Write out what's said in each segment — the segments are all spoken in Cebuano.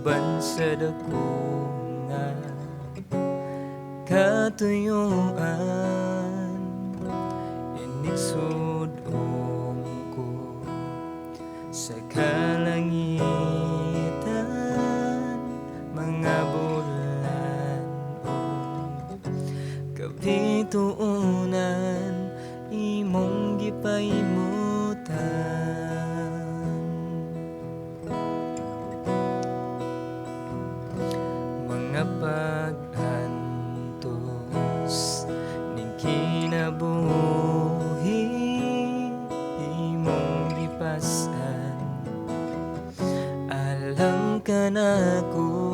Uban sa dako nga katuyuan, inigsud-ong ko sa kalangitan, mga bulan ug kabituonan imong gipahimutan. Mga pag-antos ning kinabuhi imong gipas-an alang kanako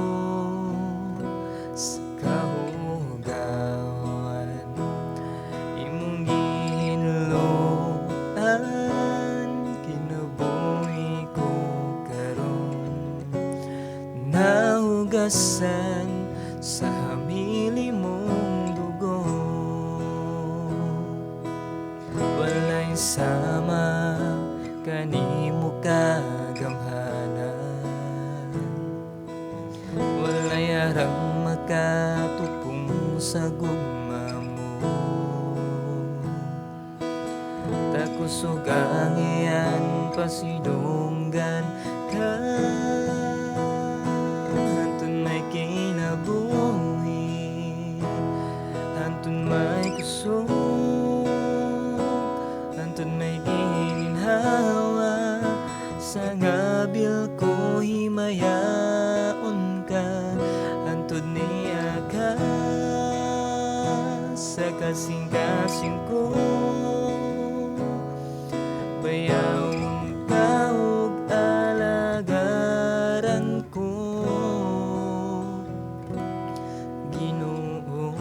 sa kahugawan, imong gihinloan kinabuhi ko karon, nahugasan sa hamili mong dugo. Walay sama kanimo kagamhanan, walay arang makatupong sa gugma mo. Takusog ang iyan pasidunggan ka, hantod may kinabuhi, hantod may kusog, hantod may gininhawa. Sa ngabil ko himayaon ka, hantod niya ka sa kasing-kasing ko. Bayawon ka ug alagaran ko, Ginoo.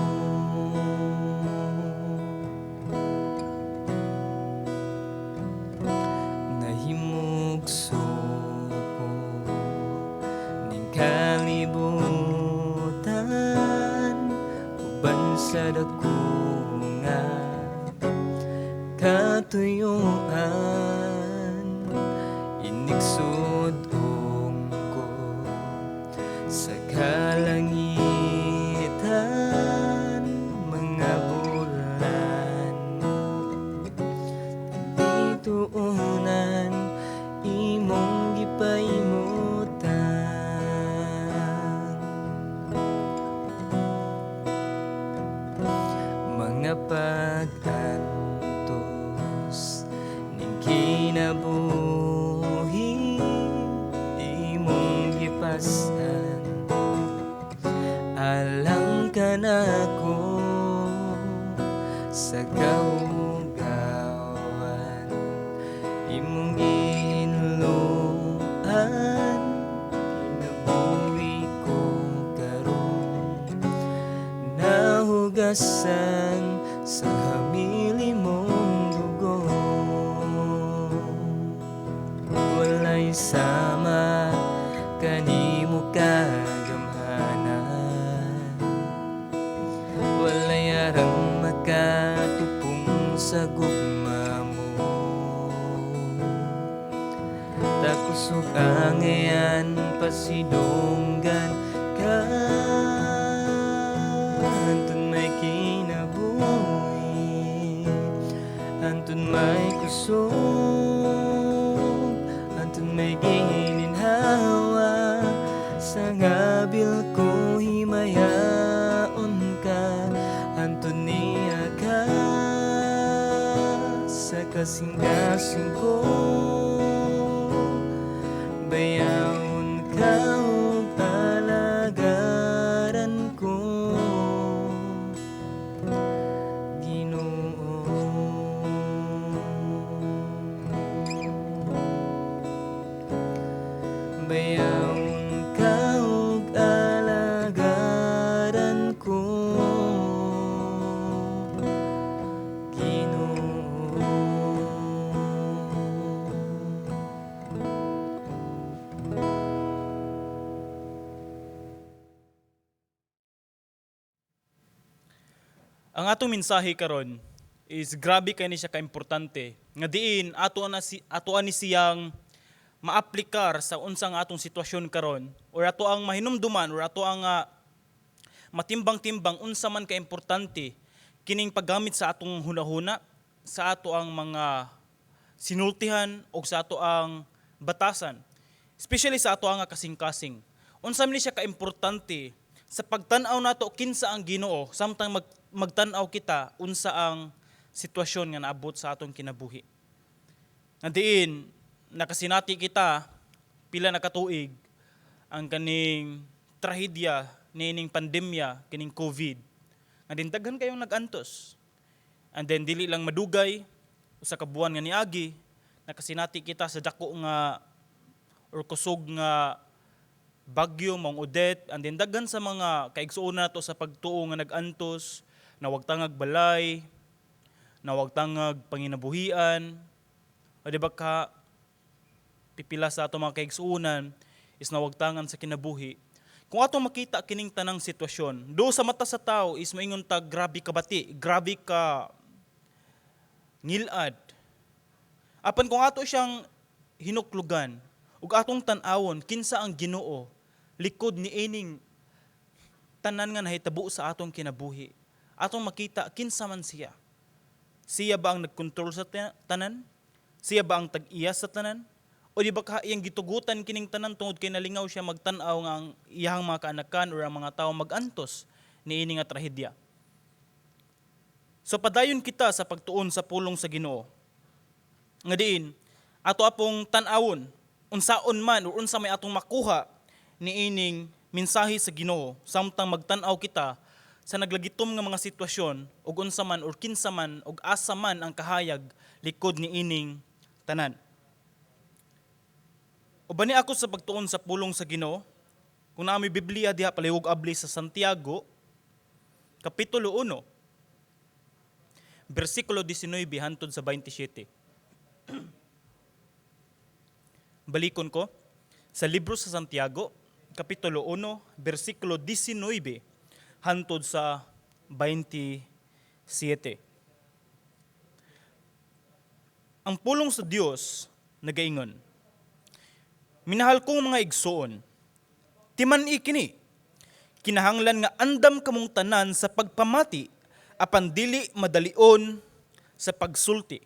Nahimugso ko ning kalibutan uban sa dako nga katuyuan, inigsud-ong ko sa kalangitan, mga bulan bituonan imong gipahimutan. Mga pag-antos ning kinabuhi imong gipas-an alang kanako sa kahugawan, imong gihinloan kinabuhi ko karon, nahugasan sa hamili mong dugo. Walay sama kanimo kagamhanan, walay arang makatupong sa gugma mo. Takusog ang iyan pasidunggan ka, hantod may kinabuhi, hantod may kusog, hantod may gininhawa. Sa ngabil ko himayaon ka, hantod niya ka sa kasing-kasing ko. Bayawon ka ug alagaran ko, Ginoo. Bayawon ka ug alagaran ko, Ginoo. Ang atong mensahe karon is grabe kay ni siya kaimportante nga diin ato na si ato ani siyang maaplikar sa unsa nga atong sitwasyon karon or ato ang mahinumduman or ato ang matimbang-timbang unsa man ka importante kining paggamit sa atong hunahuna, sa ato ang mga sinultihan o sa ato ang batasan. Especially sa ato ang kasing-kasing. Unsa man ni siya ka-importante sa pagtan-aw nato kinsa ang Ginoo samtang magtan-aw kita unsa ang sitwasyon nga naabot sa atong kinabuhi. Nga diin nakasinati kita pila na katuig ang kaning trahedya niining pandemya kining COVID. Nga din daghan kayong nag-antos. And then dili lang madugay usa ka buwan nga niagi, nakasinati kita sa dako nga or kusog nga bagyo maong Odette, and then daghan sa mga kaigsuonan nato sa pagtuo nga nag-antos, nawagtangag balay, nawagtangag panginabuhian, o di ba ka pipila sa ato mga kaigsuonan is nawagtangan sa kinabuhi. Kung atong makita kining tanang sitwasyon, do sa mata sa tao is maingon ta grabe ka bati, grabe ka ngilad. Apan kung ato siyang hinuklugan ug atong tan-awon kinsa ang Ginoo likod ni ining tanan nga nahitabo sa atong kinabuhi, atong makita kinsa man siya. Siya ba ang nagkontrol sa tanan? Siya ba ang tag-iya sa tanan? O di ba ka iyang gitugutan kining tanan tungod kay nalingaw siya magtan-aw nga ang iyang mga kaanakan or ang mga tawo magantos niini nga trahedya? So padayon kita sa pagtuon sa pulong sa Ginoo. Nga diin ato apong tan-awon unsaon man o unsa may atong makuha niining mensahe sa Ginoo samtang magtan-aw kita sa naglagitom nga mga sitwasyon ug unsa man or kinsa man ug asa man ang kahayag likod niining tanan. Uban ni ako sa pagtuon sa pulong sa Ginoo. Kung naa moy Biblia diha, palihog abli sa Santiago kapitulo 1 bersikulo 19 hantod sa 27. Balikon ko sa libro sa Santiago kapitulo 1 bersikulo 19 hantod sa 27. Ang pulong sa Dios nagaingon: "Minahal kong mga igsoon, timan-i kini, kinahanglan nga andam kamong tanan sa pagpamati, apan dili madalion sa pagsulti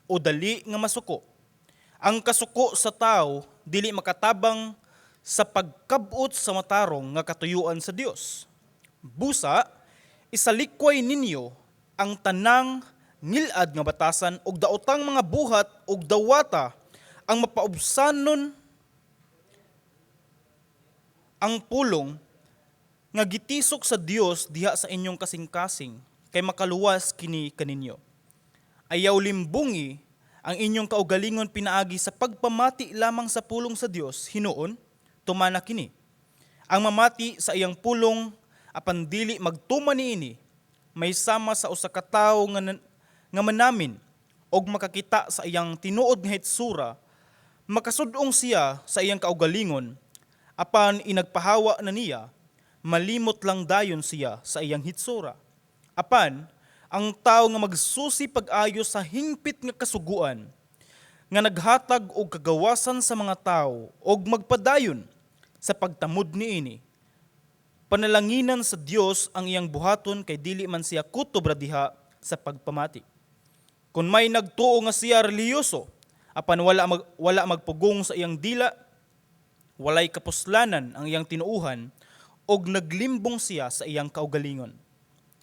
o dali nga masuko. Ang kasuko sa tao dili makatabang sa pagkabot sa matarong nga katuyuan sa Dios. Busa, isalikway ninyo ang tanang ngilad nga batasan ug daotang mga buhat ug dawata ang mapaubsanon ang pulong nga gitisok sa Dios diha sa inyong kasing-kasing, kay makaluwas kini kaninyo. Ayaw limbungi ang inyong kaugalingon pinaagi sa pagpamati lamang sa pulong sa Dios. Hinuon, tumana kini. Ang mamati sa iyang pulong apan dili magtuman niini may sama sa usa ka tawo nga manamin og makakita sa iyang tinuod nga hitsura. Makasud-ong siya sa iyang kaugalingon, apan inagpahawa na niya, malimot lang dayon siya sa iyang hitsura. Apan ang tawo nga magsusi pag-ayo sa hingpit nga kasuguan nga naghatag og kagawasan sa mga tawo og magpadayon sa pagtamod niini, panalanginan sa Dios ang iyang buhaton kay dili man siya kutob ra diha sa pagpamati. Kung may nagtuo nga siya relihiyoso apan wala magpugong sa iyang dila, walay kapuslanan ang iyang tinuuhan og naglimbong siya sa iyang kaugalingon.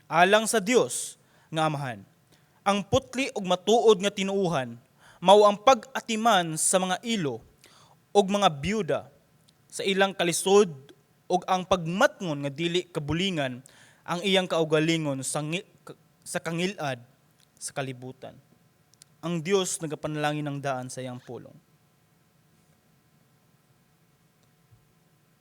Alang sa Dios nga Amahan, ang putli og matuod nga tinuuhan mao ang pag-atiman sa mga ilo og mga byuda sa ilang kalisod og ang pagmatngon nga dili kabulingan ang iyang kaugalingon sa kangilad sa kalibutan." Ang Dios nagapanalangin ng daan sa iyang pulong.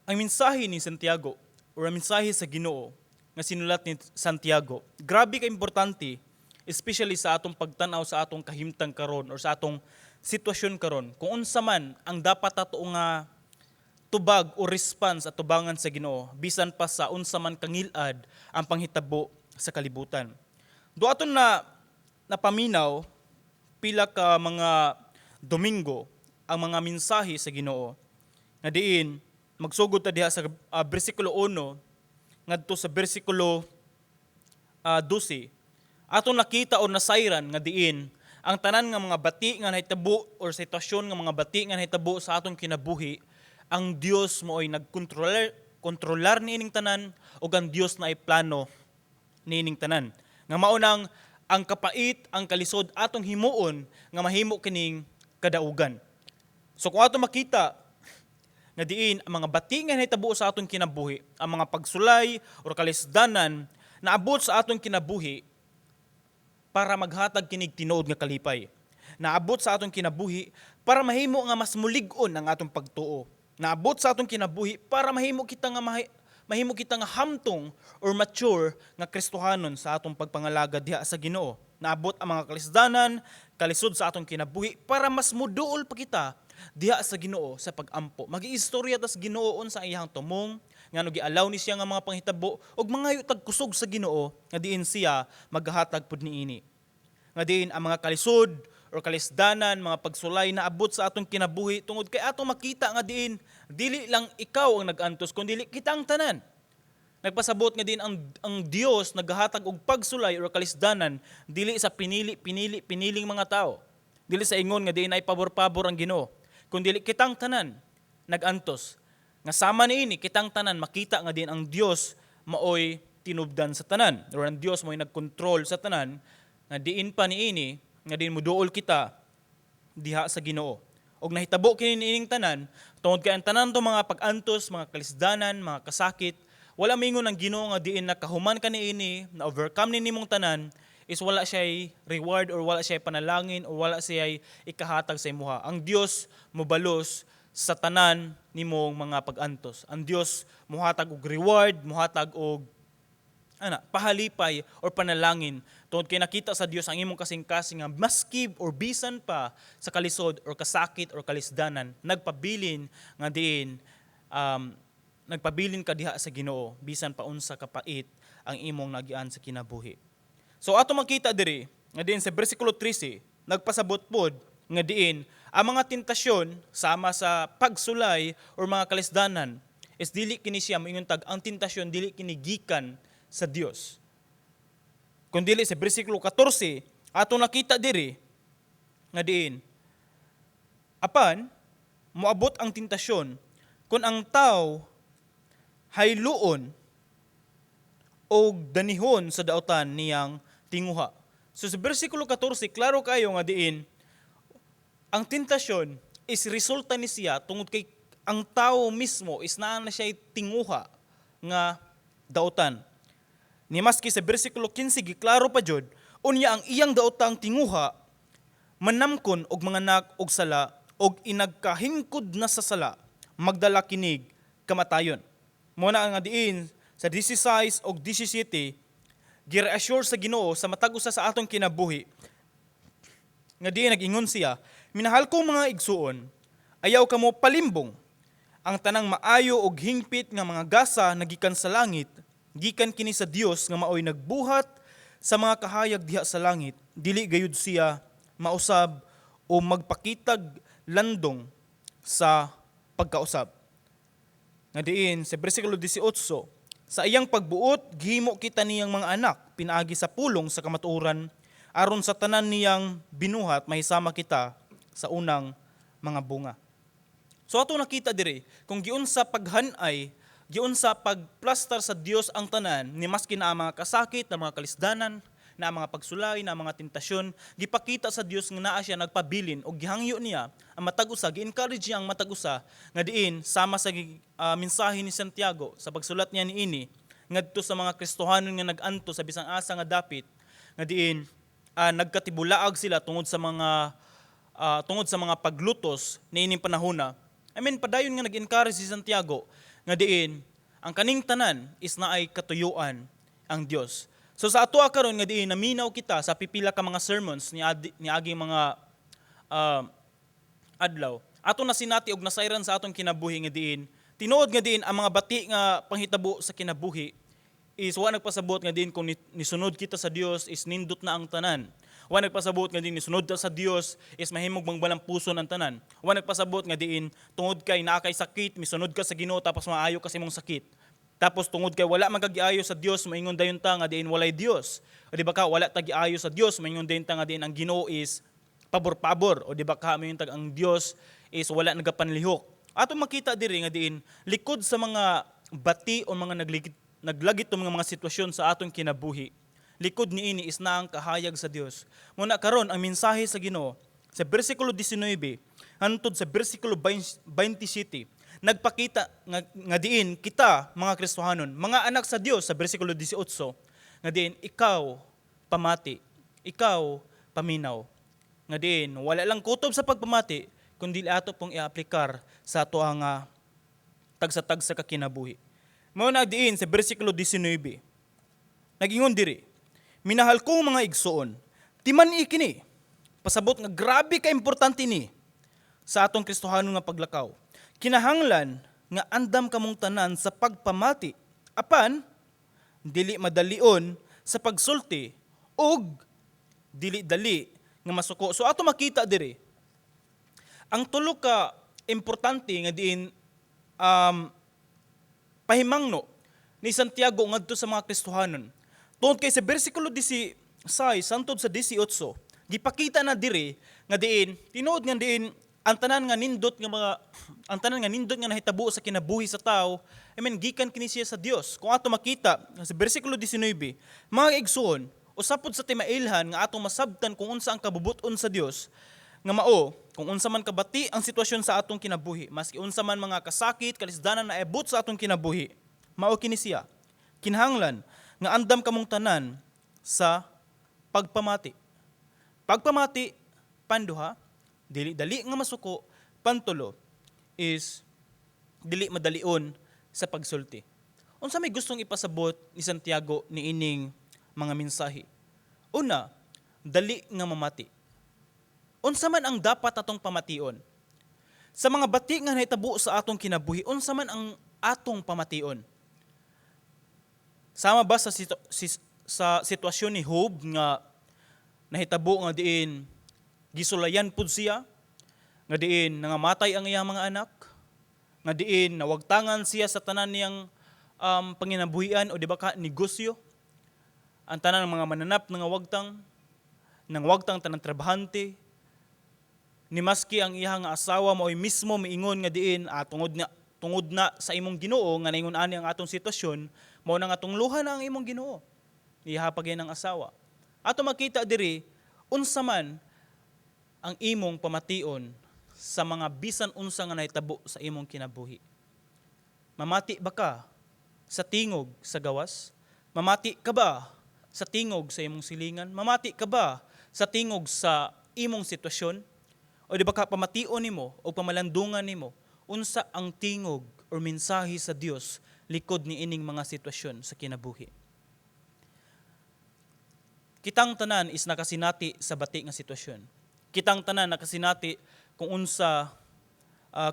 Ang mensahe ni Santiago or ang mensahe sa Ginoo nga sinulat ni Santiago, grabe ka importante, especially sa atong pagtan-aw sa atong kahimtang karon or sa atong sitwasyon karon. Kung unsa man ang dapat ato nga tubag o response at tubangan sa Ginoo bisan pa sa unsa man kangilad ang panghitabo sa kalibutan. Do aton na napaminaw pila ka mga Domingo ang mga mensahe sa Ginoo. Nga diin magsugod ta diha sa bersikulo 1 ngadto sa bersikulo 12. Atong nakita o nasayran nga diin ang tanan nga mga bati nga nahitabo or sitwasyon nga mga bati nga nahitabo sa atong kinabuhi, ang Dios maoy nagkontrolar kontrolar niining tanan ug ang Dios naay plano niining tanan. Nga mao nang ang kapait, ang kalisod atong himuon nga mahimo kining kadaugan. So kung ato makita nga diin ang mga bati nga nahitabo sa atong kinabuhi, ang mga pagsulay or kalisdanan naabot sa atong kinabuhi para maghatag kinig tinuod nga kalipay. Naabot sa atong kinabuhi para mahimo nga mas mulig-on ang atong pagtuo. Naabot sa atong kinabuhi para mahimo kita nga hamtong or mature nga Kristohanon sa atong pagpangalagad diha sa Ginoo. Naabot ang mga kalisdanan, kalisod sa atong kinabuhi para mas muduol pa kita diha sa Ginoo sa pagampo. Magiistorya tas Ginoo unsa ang iyang tumong, ngano gialaw ni siya nga mga panghitabo ug mangayo tag kusog sa Ginoo nga diin siya maghahatag pud niini. Nga diin ang mga kalisod or kalisdanan, mga pagsulay na abot sa atong kinabuhi tungod kay atong makita nga diin dili lang ikaw ang nag-antos kundi kitang tanan. Nagpasabot nga diin ang Dios naghahatag og pagsulay or kalisdanan dili sa pinili pinili piniling mga tao. Dili sa ingon nga diin ay pabor-pabor ang Ginoo, kundi kitang tanan nag-antos. Nga sama niini kitang tanan makita nga diin ang Dios maoy tinubdan sa tanan or ang Dios maoy nagkontrol sa tanan, nga diin pa niini nga diin muduol kita diha sa Ginoo. Og nahitabo kini niining tanan tungod kay ang tanan to mga pag-antos, mga kalisdanan, mga kasakit, wala mingon ang Ginoo nga diin nakahuman ka niini, na overcome ni nimong tanan, is wala siya'y reward or wala siya'y panalangin or wala siya'y ikahatag sa imuha. Ang Dios mobalos sa tanan nimong mga pag-antos. Ang Dios muhatag og reward, muhatag og ana pahalipay or panalangin tungod kay nakita sa Dios ang imong kasing-kasing nga maski or bisan pa sa kalisod or kasakit or kalisdanan, nagpabilin nga diin nagpabilin ka diha sa Ginoo bisan pa unsa kapait ang imong nagian sa kinabuhi. So ato makita diri nga diin sa bersikulo 13 nagpasabot pod nga diin ang mga tentasyon sama sa pagsulay or mga kalisdanan is dili kini siya moingon tag ang tentasyon dili kini gikan sa Dios. Kun dili sa bersikulo 14 ato nakita diri nga diin apan moabot ang tentasyon kung ang tao hayluon o danihon sa daotan niyang tinguha. So sa bersikulo 14, klaro kayo nga diin, ang tentasyon is resulta ni siya tungod kay ang tao mismo is naa na siya tinguha nga daotan. Ni maski sa bersikulo 15 giklaro pa jud, unya ang iyang daotang tinguha manamkon og manganak og sala, og inagkahingkod na sa sala magdala kinig kamatayon. Mo na ang diin sa 16 og 17 gi-reassure sa Ginoo sa matag usa sa atong kinabuhi nga diin nag-ingon siya, "Minahal kong mga igsuon, ayaw kamo palimbong. Ang tanang maayo og hingpit nga mga gasa nagikan sa langit, gikan kini sa Dios nga maoy nagbuhat sa mga kahayag diha sa langit. Dili gayud siya mausab o magpakitag landong sa pagkausab." Nga diin sa bersikulo 18, sa iyang pagbuot gihimo kita niyang mga anak pinaagi sa pulong sa kamatuoran, aron sa tanan niyang binuhat mahisama kita sa unang mga bunga. So ato nakita diri kung giunsa paghanay, giunsa pagplastar sa Dios ang tanan ni maski na ang mga kasakit, na mga kalisdanan, na ang mga pagsulay, na ang mga tentasyon, gipakita sa Dios nga naa siya nagpabilin og gihangyo niya ang matag usa, gi-encourage niya ang matag usa nga diin sama sa mensahe ni Santiago sa pagsulat niya niini ngadto sa mga Kristohanon nga nag-anto sa bisang asa nga dapit, nga diin nagkatibulaag sila tungod sa mga paglutos niining panahona. I mean, padayon nga nag-encourage si Santiago nga diin ang kaning tanan is naay katuyuan ang Dios. So sa ato karon nga diin naminaw kita sa pipila ka mga sermons ni aging mga adlaw. Ato na sinati og nasayran sa atong kinabuhi nga diin tinuod nga diin ang mga bati nga panghitabo sa kinabuhi is wa nagpasabot nga diin kung nisunod kita sa Dios is nindot na ang tanan. Wa nagpasabot nga diin nisunod ta sa Dios is mahimog mang balampuson ang tanan. Wa nagpasabot nga diin tungod kay naa kay sakit, misunod ka sa Ginoo tapos maayo ka sa imong sakit. Tapos tungod kay wala man kag giayo sa Dios, maingon dayon ta nga diin walay Dios. O di ba ka wala ta giayo sa Dios, maingon dayon ta nga diin ang Ginoo is pabor-pabor, o di ba ka maingon tag ang Dios is wala nagapanlihok. Ato makita diri nga diin likod sa mga bati o mga naglagit mga sitwasyon sa atong kinabuhi, likod niini is naa ang kahayag sa Dios. Muna karon ang mensahe sa Ginoo sa bersikulo 19 hantod sa bersikulo 27, nagpakita nga diin kita mga Kristohanon, mga anak sa Dios, sa bersikulo 18 nga diin ikaw pamati, ikaw paminaw. Nga diin wala lang kutob sa pagpamati kundi ato pong iaplikar sa ato ang tagsa-tagsa ka kinabuhi. Mao na diin sa bersikulo 19. Nagingon diri, "Minahal kong mga igsoon, timan-i kini." Pasabot nga grabe ka importante ni sa atong Kristohanon nga paglakaw. "Kinahanglan nga andam kamong tanan sa pagpamati, apan dili madalion sa pagsulti ug dili dali nga masuko." So ato makita diri ang tulo ka importante nga diin pahimangno ni Santiago ngadto sa mga Kristohanon. Tungod kay sa bersikulo 16 hantod sa 18, gipakita na diri nga diin tinuod nga diin ang tanan nga nindot nga nahitabo sa kinabuhi sa tao, I mean, gikan kini siya sa Dios. Kung ato makita sa bersikulo 19, "Mga igsoon, usapod sa timailhan nga atong masabtan kung unsa ang kabubut-on sa Dios," nga mao kung unsa man kabati ang sitwasyon sa atong kinabuhi, maski unsa man mga kasakit, kalisdanan na ebot sa atong kinabuhi, mao kini siya: "Kinahanglan nga andam kamong tanan sa pagpamati." Pagpamati, panduha, dili dali nga masuko, pantulo is dili madalion sa pagsulti. Unsa may gustong ipasabot ni Santiago niining mga mensahe? Una, dali nga mamati. Unsa man ang dapat atong pamation? Sa mga bati nga nahitabo sa atong kinabuhi, unsa man ang atong pamation? Sama ba sa sitwasyon ni Job nga nahitabo nga diin gisulayan pud siya, nga diin nangamatay ang iyang mga anak, nga diin nawagtangan siya sa tanan niyang panginabuhian o di ba ka negosyo, ang tanan ng mga mananap nangawagtang, nangwagtang tanang trabahante, ni maski ang iyang nga asawa mao'y mismo miingon nga diin, tungod na sa imong Ginoo nga naingon ani ang atong sitwasyon, mao na nga tungluhan na ang imong Ginoo. Iha pa ang asawa. Ato makita diri unsa man ang imong pamation sa mga bisan unsa nga nahitabo sa imong kinabuhi. Mamati ba ka sa tingog sa gawas? Mamati ka ba sa tingog sa imong silingan? Mamati ka ba sa tingog sa imong sitwasyon? O di ba ka pamation nimo o pamalandungan nimo unsa ang tingog or mensahe sa Dios likod ni ining mga sitwasyon sa kinabuhi? Kitang tanan is nakasinati sa bati nga sitwasyon. Kitang tanan nakasinati kung unsa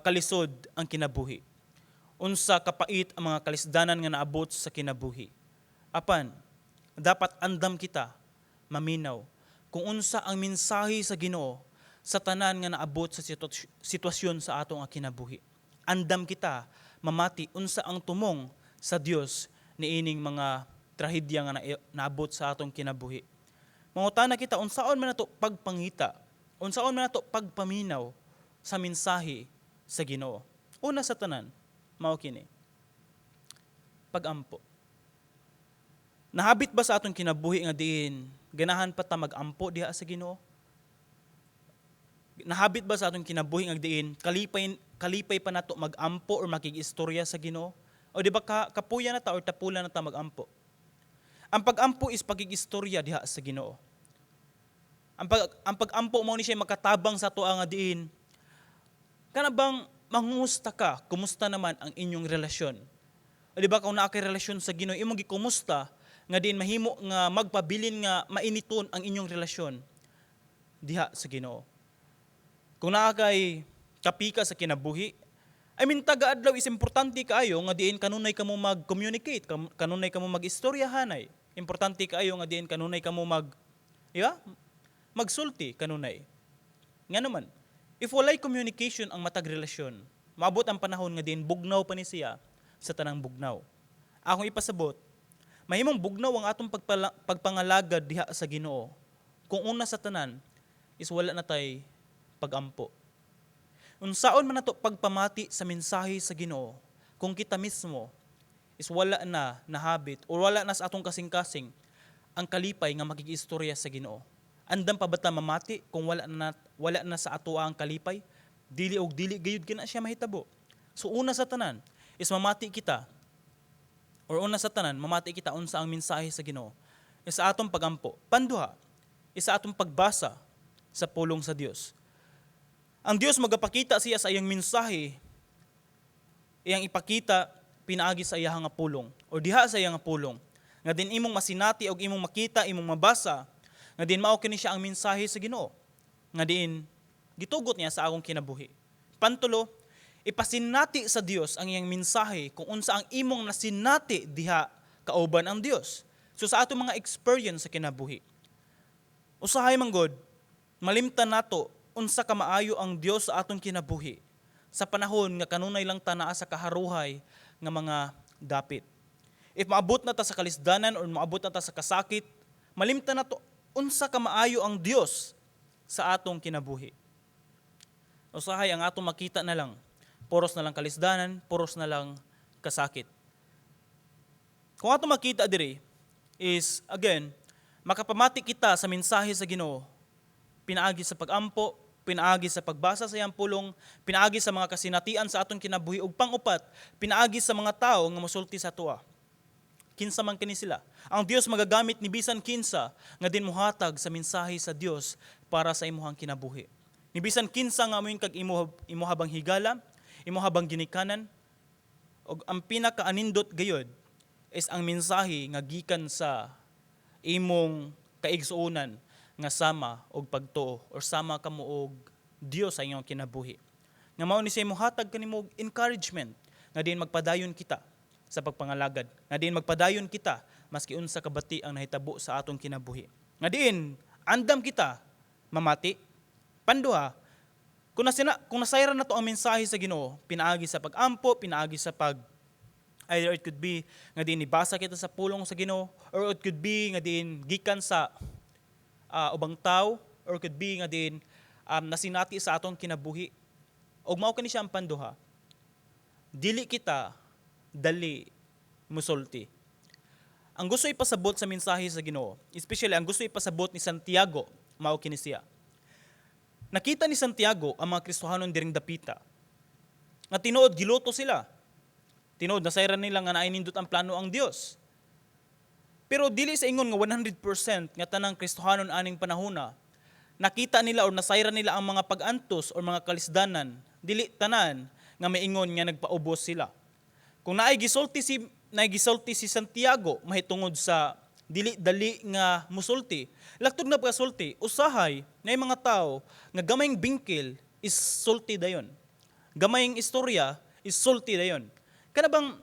kalisod ang kinabuhi. Unsa kapait ang mga kalisdanan nga naabot sa kinabuhi. Apan, dapat andam kita maminaw kung unsa ang mensahe sa Ginoo sa tanan nga naabot sa sitwasyon sa atong kinabuhi. Andam kita mamati unsa ang tumong sa Dios niining mga trahedya nga naabot sa atong kinabuhi. Mangutana kita unsaon man nato pagpangita, unsaon man nato pagpaminaw sa mensahe sa Ginoo. Una sa tanan, mao kini: Pag-ampo. Nahabit ba sa atong kinabuhi nga diin ganahan pa ta mag-ampo diha sa Ginoo? Nahabit ba sa atong kinabuhi nga diin kalipay kalipay pa nato mag-ampo or makig-istorya sa Ginoo? O di ba ka, kapuya na ta or tapula na ta mag-ampo? Ang pag-ampo is pagig-istorya diha sa Ginoo. Ang pag-ampo mo ni siya makatabang sa atoa nga diin. Kana bang mangungusta ka, kumusta naman ang inyong relasyon? O di ba kung naa kay relasyon sa Ginoo, imong gikumusta nga diin mahimo nga magpabilin nga mainiton ang inyong relasyon diha sa Ginoo. Kung naa kay kapika sa kinabuhi, I mean, taga-adlaw is importante kaayo nga diin kanunay kamo mag-communicate, kanunay kamo mag-istorya hanay. Importante kaayo nga diin kanunay kamo mag, di ba? Magsulti kanunay. Nga naman, if walay communication ang matag relasyon, maabot ang panahon nga diin bugnaw pa ni siya sa tanang bugnaw. Akong ipasabot, mahimong bugnaw ang atong pagpangalagad diha sa Ginoo kung una sa tanan is wala na tay pagampo. Unsaon man nato pagpamati sa mensahe sa Ginoo kung kita mismo is wala na nahabit o wala na sa atong kasing-kasing ang kalipay nga makigistorya sa Ginoo? Andam pa ba ta mamati kung wala na sa ato ang kalipay? Dili og dili gayud kina siya mahitabo. So una sa tanan is mamati kita or una sa tanan mamati kita unsa ang mensahe sa Ginoo is sa atong pagampo. Panduha is sa atong pagbasa sa pulong sa Dios. Ang Dios, magapakita siya sa iyang mensahe, iyang ipakita pinaagi sa iyang nga pulong o diha sa iyang nga pulong nga din imong masinati og imong makita, imong mabasa nga din mao kini siya ang mensahe sa Ginoo nga diin gitugot niya sa akong kinabuhi. Pantulo, ipasinati sa Dios ang iyang mensahe kung unsa ang imong nasinati diha kauban ang Dios. So sa atong mga experience sa kinabuhi, usahay man god malimtan nato unsa ka maayo ang Dios sa atong kinabuhi sa panahon nga kanunay lang ta naa sa kaharuhay nga mga dapit. If maabot na ta sa kalisdanan or maabot na ta sa kasakit, malimtan nato unsa ka maayo ang Dios sa atong kinabuhi. Usahay ang atong makita na lang, puros na lang kalisdanan, puros na lang kasakit. Kung atong makita diri is, again, makapamati kita sa mensahe sa Ginoo pinaagi sa pagampo, pinaagi sa pagbasa sa iyang pulong, pinaagi sa mga kasinatian sa atong kinabuhi ug pangupat, pinaagi sa mga tawo nga mosulti sa atoa. Kinsa man kini sila. Ang Dios magagamit ni bisan kinsa nga din mohatag sa mensahe sa Dios para sa imuhang kinabuhi. Ni bisan kinsa nga moingon kag imo habang higala, imo habang ginikanan, ug ang pinakaanindot gayod is ang mensahe nga gikan sa imong kaigsuonan nga sama og pagtuo or sama kamo og Dios sa inyong kinabuhi. Nga mao ni siya mohatag kanimo og encouragement nga diin magpadayon kita sa pagpangalagad. Nga diin magpadayon kita maski unsa ka bati ang nahitabo sa atong kinabuhi. Nga diin andam kita mamati. Panduha, kung nasayran nato ang mensahe sa Ginoo, pinaagi sa pag-ampo, pinaagi sa pag either it could be nga diin nibasa kita sa pulong sa Ginoo or it could be nga diin gikan sa ubang tao or could be nga diin nasinati sa atong kinabuhi. Og mao kani siya ang panduha. Dili kita dali musulti. Ang gusto ipasabot sa mensahe sa Ginoo, especially ang gusto ipasabot ni Santiago, mao kini siya. Nakita ni Santiago ang mga Kristohanon diring dapita. Nga tinuod giluto sila. Tinuod nasayran nila nga naay nindot ang plano ang Dios. Pero dili sa ingon nga 100% nga tanang Kristohanon aning panahona nakita nila or nasayran nila ang mga pag-antos or mga kalisdanan, dili tanan nga maingon nga nagpaubos sila. Kung naay gisulti si Santiago mahitungod sa dili dali nga musulti, laktod na pagkasulti, usahay na mga tao nga gamayng bingkil is sulti dayon. Gamayng istorya is sulti dayon. Kana bang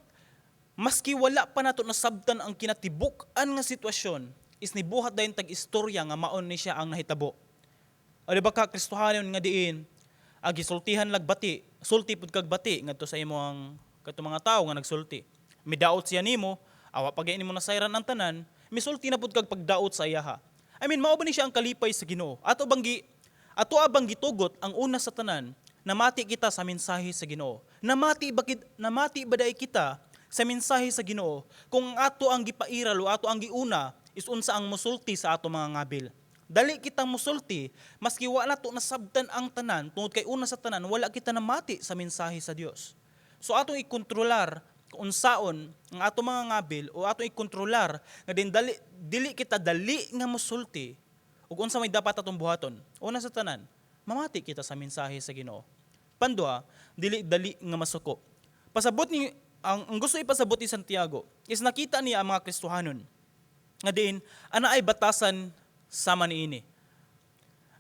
maski wala pa nato nasabtan ang kinatibuk-an nga sitwasyon is nibuhat dayon tag istorya nga maon ni siya ang nahitabo. O di ba ka Kristohanon nga diin ag gisultihan lagbati, sulti pud kag bati ngadto sa imong kadto mga tawo nga nagsulti. Midaot siya nimo, awa pa nimo nasayran ang tanan, misulti na pud kag pagdaot sa iyaha. I mean, mao ba ni siya ang kalipay sa Ginoo? Ato abang gitugot ang una sa tanan, namati kita sa mensahe sa Ginoo? Namati ba diay kita sa mensahe sa Ginoo kung ang ato ang gipairal o ato ang giuna is unsa ang musulti sa ato mga ngabil? Dali kitang musulti maski wala nato nasabtan ang tanan tungod kay una sa tanan wala kita namati sa mensahe sa Dios. So atong ikontrolar kung unsaon ang ato mga ngabil o atong ikontrolar nga din dali dili kita dali nga musulti ug unsa may dapat atong buhaton. Una sa tanan, mamati kita sa mensahe sa Ginoo. Panduha, dili dali nga masuko. Pasabot ni ang gusto ipasabot ni Santiago is nakita niya ang mga Kristohanon nga diin ana ay batasan sama niini.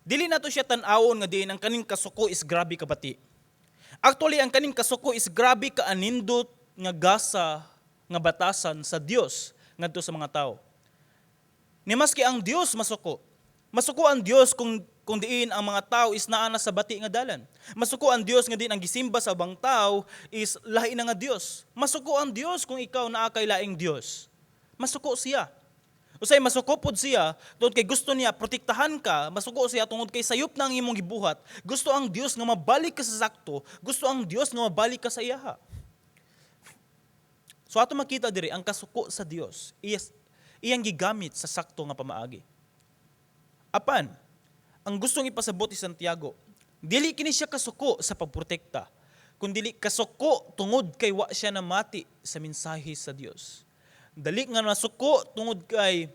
Dili nato siya tan-awon nga diin ang kaning kasuko is grabe ka bati. Actually, ang kaning kasuko is grabe ka anindot nga gasa nga batasan sa Dios ngadto sa mga tao. Ni maski ang Dios masuko, Masuko ang Dios kung diin ang mga tao is naa na sa bati nga dalan. Masuko ang Dios nga diin ang gisimba sa ubang tao is lahi na nga Dios. Masuko ang Dios kung ikaw naa kay laing Dios. Masuko siya. Usay masuko pod siya tungod kay gusto niya protektahan ka, masuko siya tungod kay sayop na ang imong gibuhat. Gusto ang Dios nga mabalik ka sa sakto, gusto ang Dios nga mabalik ka sa iyaha. So ato makita diri ang kasuko sa Dios is iyang gigamit sa sakto nga pamaagi. Apan, ang gustong ipasabot ni Santiago, dili kini siya kasuko sa pagprotekta, kundili kasuko tungod kay wa siya namati sa mensahe sa Dios. Dali nga nasuko tungod kay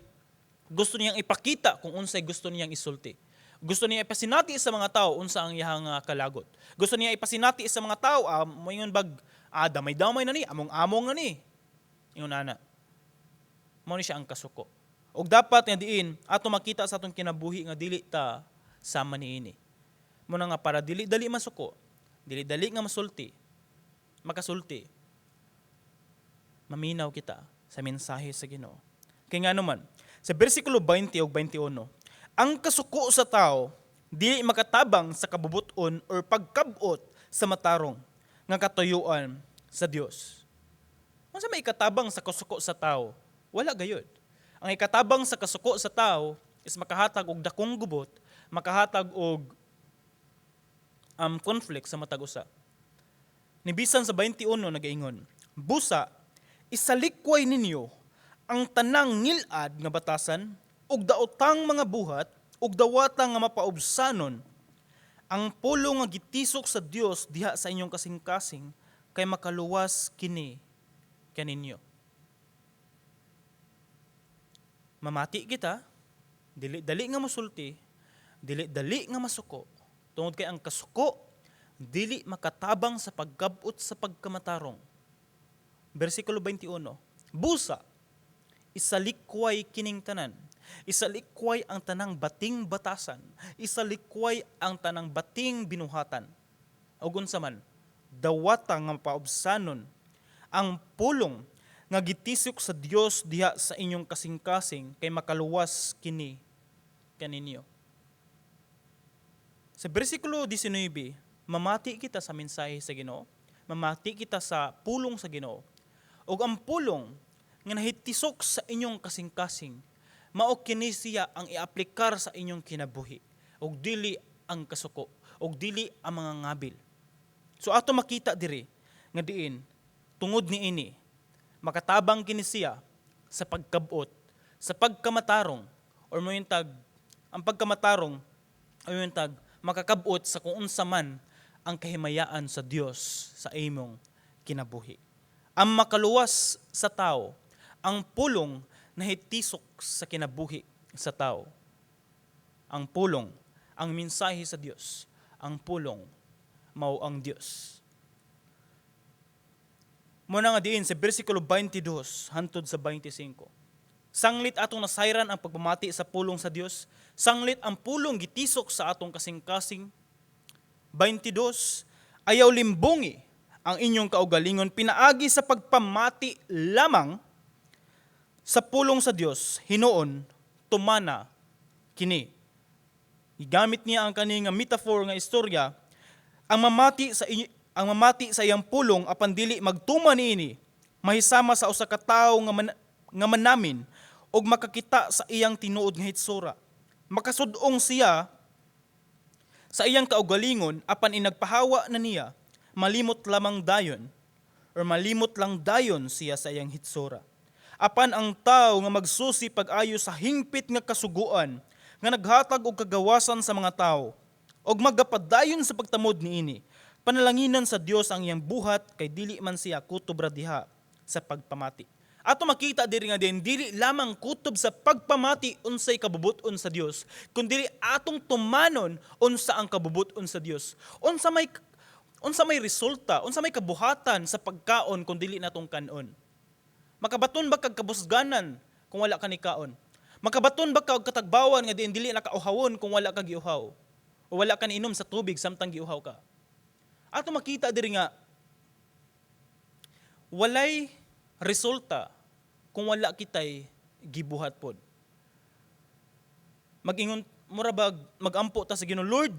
gusto niyang ipakita kung unsay gusto niyang isulti. Gusto niya ipasinati sa mga tao unsa ang iyang kalagot. Gusto niya ipasinati sa mga tao, moingon bag, damay-damay na ni, among-among na ni. Ingon ana. Mao ni siya ang kasuko. Og dapat nga diin ato makita sa atong kinabuhi nga dili ta sama niini. Mao na nga para dili dali masuko, dili dali nga masulti, makasulti, maminaw kita sa mensahe sa Ginoo. Kay nga naman, sa bersikulo 20 ug 21, ang kasuko sa tao dili makatabang sa kabubuton or pagkabot sa matarong nga katuyuan sa Dios. Unsa may ikatabang sa kasuko sa tao? Wala gayud. Ang ikatabang sa kasuko sa tao is makahatag og dakong gubot, makahatag og conflict sa matag usa. Nibisan sa 21 nagaingon, "Busa isalikway ninyo ang tanang ngilad nga batasan ug daotang mga buhat ug dawata nga mapaubsanon ang pulong nga gitisok sa Dios diha sa inyong kasing-kasing kay makaluwas kini kaninyo." Mamati kita, dili dali nga mosulti, dili dali nga masuko, tungod kay ang kasuko dili makatabang sa paggabot sa pagkamatarong. Bersikulo 21, "Busa isalikway kining tanan. Isalikway ang tanang bating batasan, isalikway ang tanang bating binuhatan. Ug unsa man, dawata nga mapaubsanon ang pulong nga gitisok sa Dios diha sa inyong kasing-kasing kay makaluwas kini kaninyo." Sa bersikulo 19, mamati kita sa mensahe sa Ginoo, mamati kita sa pulong sa Ginoo. Ug ang pulong nga nahitisok sa inyong kasing-kasing, mao kini siya ang iaplikar sa inyong kinabuhi, ug dili ang kasuko, ug dili ang mga ngabil. So ato makita diri nga diin tungod niini makatabang kini siya sa pagkabot, sa pagkamatarong, or moyuntag ang pagkamatarong o tag makakabot sa kung unsa man ang kahimayaan sa Dios sa imong kinabuhi. Ang makaluwas sa tao, ang pulong nahitisok sa kinabuhi sa tao. Ang pulong, ang mensahe sa Dios, ang pulong mao ang Dios. Muna nga diin sa bersikulo 22 hantod sa 25. Sanglit atong nasayran ang pagpamati sa pulong sa Dios, sanglit ang pulong gitisok sa atong kasing-kasing. 22, "Ayaw limbungi ang inyong kaugalingon pinaagi sa pagpamati lamang sa pulong sa Dios, hinuon tumana kini." Gigamit niya ang kani nga metaphor nga istorya, ang mamati sa iyang pulong apan dili magtuman niini mahisama sa usa ka tawo nga manamin og makakita sa iyang tinuod nga hitsura. Makasud-ong siya sa iyang kaugalingon apan inagpahawa na niya, malimot lamang dayon or malimot lang dayon siya sa iyang hitsura. Apan ang tao nga magsusi pag-ayo sa hingpit nga kasuguan nga naghatag og kagawasan sa mga tawo og magapadayon sa pagtamod niini, panalanginan sa Dios ang iyang buhat kay dili man siya kutob ra diha sa pagpamati. Ato makita diri nga din dili lamang kutob sa pagpamati unsay kabubut-on sa Dios, kundi atong tumanon unsa ang kabubut-on sa Dios. Unsa may resulta, unsa may kabuhatan sa pagkaon kung dili natong kanon? Makabaton ba kag kabusganan kung wala ka ni kaon? Makabaton ba kag katagbawan nga diin dili nakauhawon kung wala ka giuhaw? O wala ka niinom sa tubig samtang giuhaw ka? Ato makita diri nga walay resulta kung wala kitay gibuhat pod. Mag-ingon Mura bag magampo ta sa Ginoo, "Lord,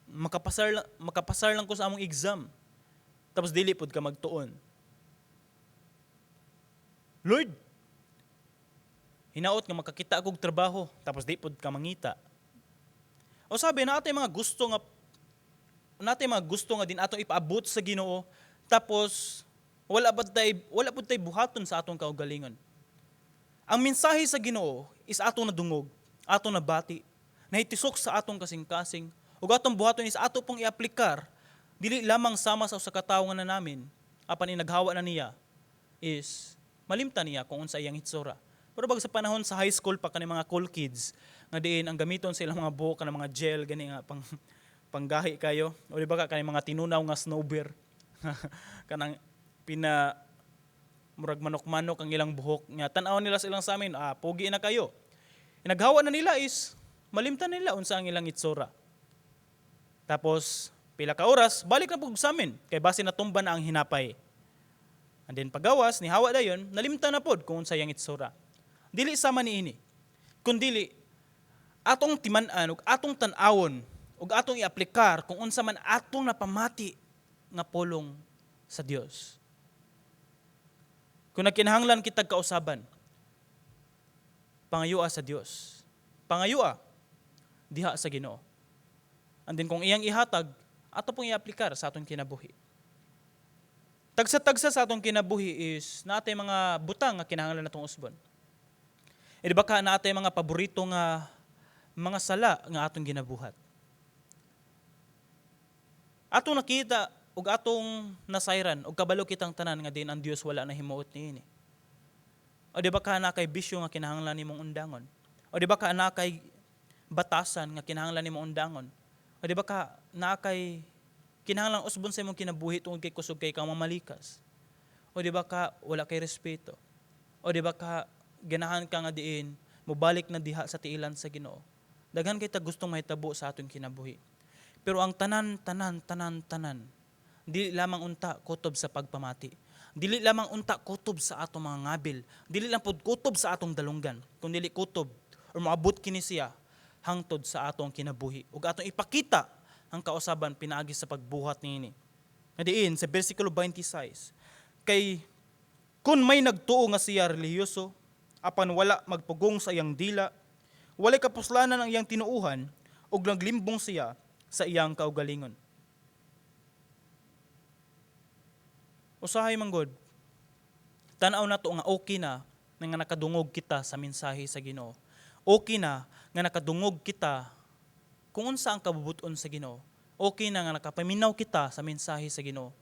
makapasar lang ko sa among exam." Tapos dili pud ka magtuon. "Lord, hinaot nga makakita akong trabaho," tapos di pud ka mangita. O sabi natin mga gusto nga din atong ipaabot sa Ginoo, tapos wala pud tay buhaton sa atong kaugalingon. Ang mensahe sa Ginoo is atong nadungog, atong nabati, nahitisok sa atong kasing-kasing, ug atong buhaton is ato pong iaplikar, dili lamang sama sa usa ka tawo nga namin, apan inaghawa na niya is malimtan niya kung unsa iyang hitsura. Pero bag sa panahon sa high school pa, kani mga cool kids nga diin ang gamiton sa ilang mga buhok kanang mga gel gani nga pang panggahi kayo, o di ba ka kani mga tinunaw nga snow bear, kanang pina murag manok-manok ang ilang buhok nga tan-aw nila sa ilang samin, ah, pogi na kayo. Inaghawa na nila is malimtan nila unsa ang ilang itsura. Tapos pila ka oras, balik na pug samin kay base natumba na ang hinapay. And then pagawas ni hawa dayon, nalimtan na pod kung unsa iyang itsura. Dili sama niini, kundili atong timan-an ug atong tan-awon ug atong iaplikar kung unsa man atong napamati nga pulong sa Dios. Kung nagkinahanglan kitag kausaban, pangayua sa Dios. Pangayua diha sa Ginoo. And then kung iyang ihatag, ato pong iaplikar sa atong kinabuhi. Tagsa-tagsa sa atong kinabuhi is natay mga butang nga kinahanglan natong usbon. E di ba ka natay mga paborito nga mga sala nga atong ginabuhat? Atong nakita ug atong nasayran ug kabalo kitang tanan nga din ang Dios wala na himuot niini. O di ba ka naa kay bisyo nga kinahanglan nimong undangon? O di ba ka naa kay batasan nga kinahanglan nimong undangon? O di ba ka naa kay kinahanglan usbon sa imong kinabuhi tungod kay kusog kay kang mamalikas? O di ba ka wala kay respeto? O di ba ka ganahan ka nga diin mobalik na diha sa tiilan sa Ginoo? Daghan kay ta gustong mahitabo sa atong kinabuhi. Pero ang tanan, tanan, tanan, tanan, dili lamang unta kutob sa pagpamati. Dili lamang unta kutob sa atong mga ngabil. Dili lang pud kutob sa atong dalunggan. Kung dili kutob or moabot kini siya hangtod sa atong kinabuhi. Ug atong ipakita ang kausaban pinaagi sa pagbuhat niini. Nga diin sa bersikulo 26, kay kung may nagtuo nga siya relihiyoso, apan wala magpugong sa iyang dila, walay kapuslanan ang iyang tinuuhan, ug naglimbong siya sa iyang kaugalingon. Usahay man gud, tan-aw nato nga okay na nga nakadungog kita sa mensahe sa Ginoo. Okay na nga nakadungog kita kung unsa ang kabubuton sa Ginoo. Okay na nga nakapaminaw kita sa mensahe sa Ginoo.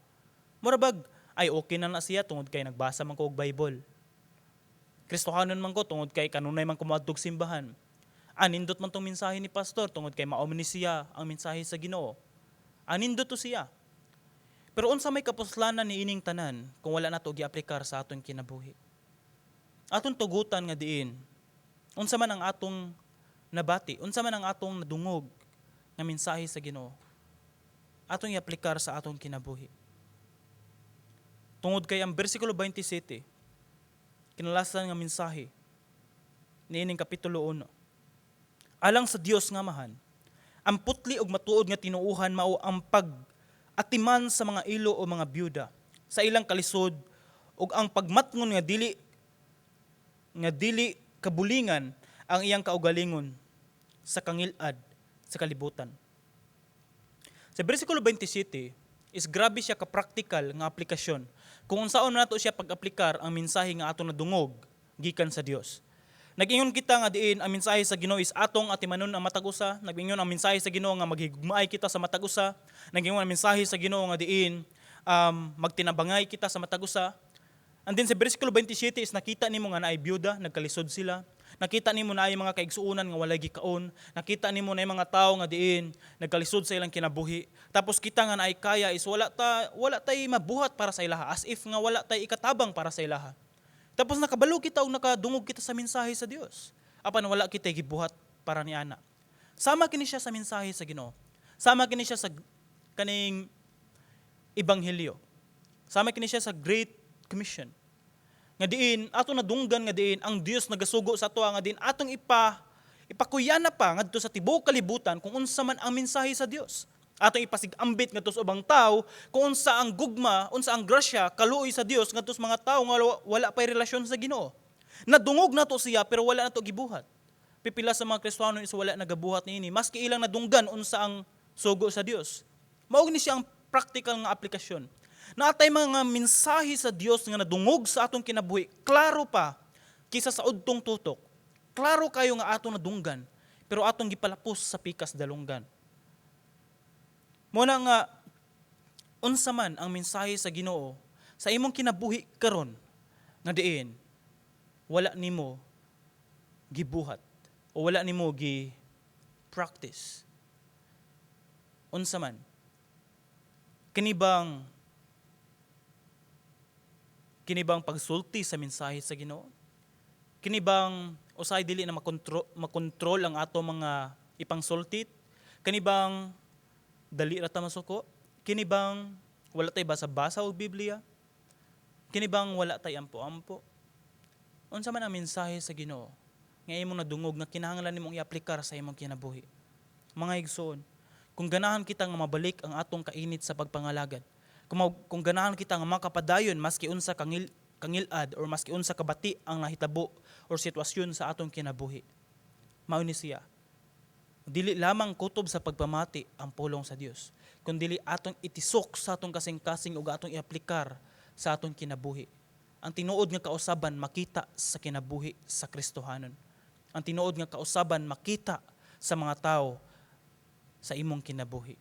Mura bag, ay, okay na na siya tungod kay nagbasa man ko og Bible. Kristohanon man ko tungod kay kanunay man ko moadtog simbahan. Anindot man tong mensahe ni pastor tungod kay mao man ni siya ang mensahe sa Ginoo. Anindot to siya. Pero unsa may kapuslanan ni ining tanan kung wala nato giaplikar sa atong kinabuhi? Atong tugutan nga diin, unsa man ang atong nabati, unsa man ang atong nadungog nga mensahe sa Ginoo, atong iaplikar sa atong kinabuhi. Tungod kay ang bersikulo 27, kinalasan nga mensahe niining kapitulo 1. Alang sa Dios nga Amahan, ang putli ug matuod nga tinuuhan mao ang pag atiman sa mga ilo o mga byuda sa ilang kalisod ug ang pagmatngon nga dili kabulingan ang iyang kaugalingon sa kangilad sa kalibutan. Sa bersikulo 27 is grabe siya ka-practical nga aplikasyon kung unsaon nato siya pag-aplikar ang mensahe nga ato nadungog gikan sa Dios. Nag-ingon kita nga diin ang mensahe sa Ginoo is atong atimanon ang matag usa. Nag-ingon ang mensahe sa Ginoo nga maghigugmaay kita sa matag usa. Nag-ingon ang mensahe sa Ginoo nga diin magtinabangay kita sa matag usa. And then sa bersikulo 27 is nakita nimo nga naay byuda, nagkalisod sila. Nakita nimo naay mga kaigsuonan nga walay gikaon. Nakita nimo naay mga tawo nga diin nagkalisod sa ilang kinabuhi. Tapos kita nga naay kaya is wala tay mabuhat para sa ilaha, as if nga wala tay ikatabang para sa ilaha. Tapos nakabalo kita og nakadungog kita sa mensahe sa Dios. Apan wala kita gibuhat para ni ana. Sama kini siya sa mensahe sa Ginoo. Sama kini siya sa kaning ebanghelyo. Sama kini siya sa Great Commission. Nga diin ato nadunggan nga diin ang Dios nagasugo sa ato nga diin atong Ipakuyana pa ngadto sa tibuok kalibutan kung unsa man ang mensahe sa Dios. Atong ipasigambit ngadto sa ubang tawo kung unsa ang gugma, unsa ang grasya, kaluoy sa Dios ngadto sa mga tawo nga wala pay relasyon sa Ginoo. Nadungog nato siya pero wala nato gibuhat. Pipila sa mga Kristiyano is wala nagabuhat niini maski ilang nadunggan unsa ang sugo sa Dios. Mao ni siya ang practical nga aplikasyon. Naatay mga mensahe sa Dios nga nadungog sa atong kinabuhi, klaro pa kisa sa udtong tutok. Klaro kayo nga atong nadunggan, pero atong gipalapos sa pikas dalunggan. Muna nga unsa man ang mensahe sa Ginoo sa imong kinabuhi karon nga diin wala nimo gibuhat o wala nimo gi practice. Unsa man kini bang pagsulti sa mensahe sa Ginoo? Kini bang usay dili na makontrol ang ato mga ipangsultit? Kini bang dali ra ta masuko? Kini bang wala tay basa-basa og Biblia? Kini bang wala tay ampo-ampo? Unsa man ang mensahe sa Ginoo nga imong nadungog nga kinahanglan nimong iaplikar sa imong kinabuhi? Mga igsoon, kung ganahan kita nga mabalik ang atong kainit sa pagpangalagad, kung ganahan kita nga makapadayon maski unsa kangilad or maski unsa kabati ang nahitabo or sitwasyon sa atong kinabuhi, mao ni siya. Dili lamang kutob sa pagpamati ang pulong sa Dios, kundili atong itisok sa atong kasing-kasing ug atong iaplikar sa atong kinabuhi. Ang tinuod nga kausaban makita sa kinabuhi sa Kristohanon. Ang tinuod nga kausaban makita sa mga tao sa imong kinabuhi.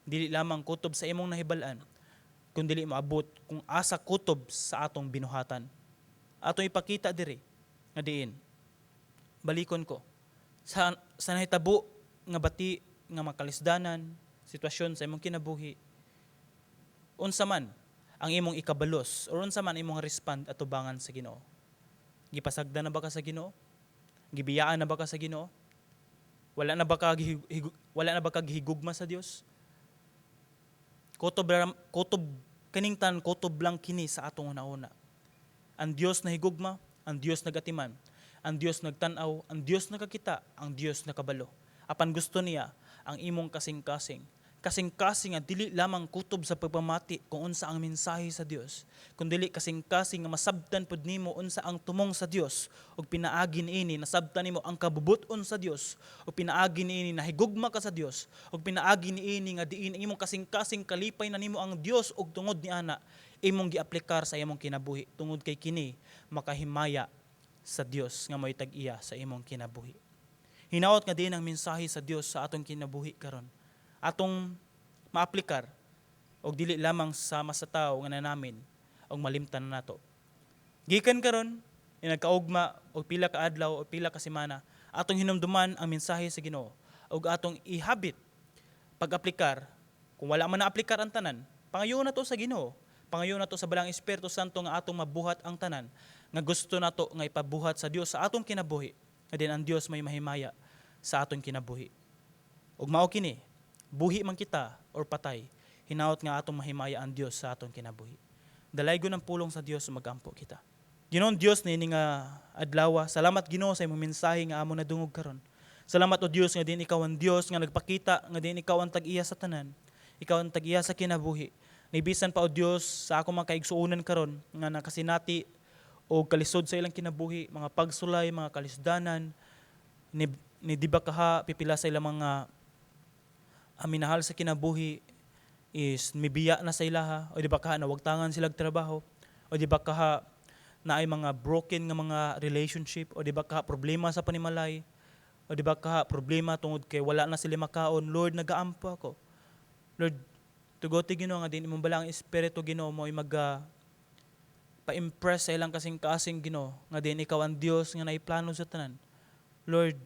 Dili lamang kutob sa imong nahibal-an, kundili moabot kung asa kutob sa atong binuhatan. Atong ipakita diri nga diin. Balikon ko sa nahitabo nga bati nga makalisdanan, sitwasyon sa imong kinabuhi. Unsa man ang imong ikabalos or unsa man imong respond atubangan sa Ginoo? Gipasagdan na ba ka sa Ginoo? Gibiyaan na ba ka sa Ginoo? Wala na ba ka gihigugma sa Dios? Kutob kaning tan kutob lang kini sa atong una-una. Ang Dios na higugma, ang Dios nagatiman, ang Dios nagtan-aw, ang Dios nakakita, ang Dios nakabalo. Apan gusto niya ang imong kasing-kasing. Kasing-kasing nga dili lamang kutob sa pagpamati kung unsa ang mensahe sa Dios, kundili kasing-kasing nga masabtan pud nimo unsa ang tumong sa Dios ug pinaagi niini nasabtan nimo ang kabubut-on sa Dios, ug pinaagi niini nahigugma ka sa Dios, ug pinaagi niini nga diin ang imong kasing-kasing kalipay na nimo ang Dios, ug tungod ni ana imong giaplikar sa imong kinabuhi, tungod kay kini makahimaya sa Dios nga mo'y tag-iya sa imong kinabuhi. Hinaot nga din ang mensahe sa Dios sa atong kinabuhi karon atong maaplikar og dili lamang sama sa tao nga nanamin og malimtan na nato. Gikan karon, nagkaugma og pila ka adlaw o pila ka semana, atong hinumduman ang mensahe sa Ginoo ug atong ihabit pag-aplikar. Kung wala man na-aplikar ang tanan, pangayoon nato sa Ginoo. Pangayoon nato sa Balaang Espiritu Santo nga atong mabuhat ang tanan nga gusto nato nga ipabuhat sa Dios sa atong kinabuhi, nga din ang Dios may mahimaya sa atong kinabuhi. Ug mao kini, buhi man kita or patay, hinaot nga atong mahimaya ang Dios sa atong kinabuhi. Dalaygon ang pulong sa Dios, magampo kita. Ginoong Dios, niini nga adlaw, salamat, Ginoo, sa imong mensahe nga amo nadungog karon. Salamat, o Dios, nga din ikaw ang Dios nga nagpakita nga din ikaw ang tag-iya sa tanan. Ikaw ang tag-iya sa kinabuhi. Nibisan pa, o Dios, sa ako mga kaigsuonan karon nga nakasinati o kalisod sa ilang kinabuhi, mga pagsulay, mga kalisdanan, ni di ba kaha pipila sa ilang mga minahal sa kinabuhi is mibiya na sa ilaha, o di ba kaha nawagtangan sila trabaho, o di ba kaha na ay mga broken nga mga relationship, o di ba kaha problema sa panimalay, o di ba kaha problema tungod kay wala na sila makaon. Lord, nagaampo ako. Lord, tugoti, Ginoo, nga din imong Balaang Espiritu, Ginoo, mo ay mag pa-impress sa ilang kasing-kasing, Ginoo, nga din ikaw ang Dios nga naiplano sa tanan. Lord,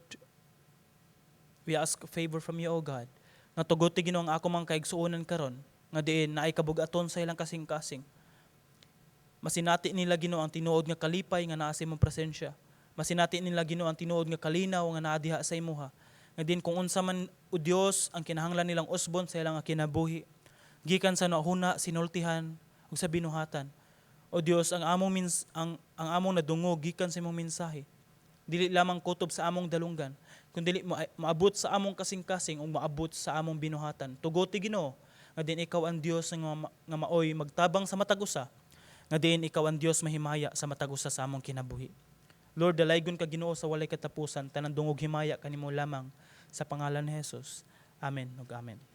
we ask favor from you, O God, nga tuguti, Ginoo, ang ako mang kaigsuonan karon nga diin naay kabugaton sa ilang kasing-kasing. Masinati nila, Ginoo, ang tinuod nga kalipay nga naa sa imong presensya. Masinati nila, Ginoo, ang tinuod nga kalinaw nga naa diha sa imuha. Nga din kung unsa man, o Dios, ang kinahanglan nilang usbon sa ilang nga kinabuhi gikan sa nahuna, sinultihan ug sa binuhatan. O Dios, ang among nadungog gikan sa imong mensahe. Dili lamang kutob sa among dalunggan, kundi maabot sa among kasing-kasing ug maabot sa among binuhatan. Tugoti, Ginoo, nga diin ikaw ang Dios nga maoy magtabang sa matag usa, nga diin ikaw ang Dios mahimaya sa matag usa sa among kinabuhi. Lord, dalaygon ka, Ginoo, sa walay katapusan, tanang dungog himaya kanimo lamang sa pangalan ni Jesus. Amen ug amen.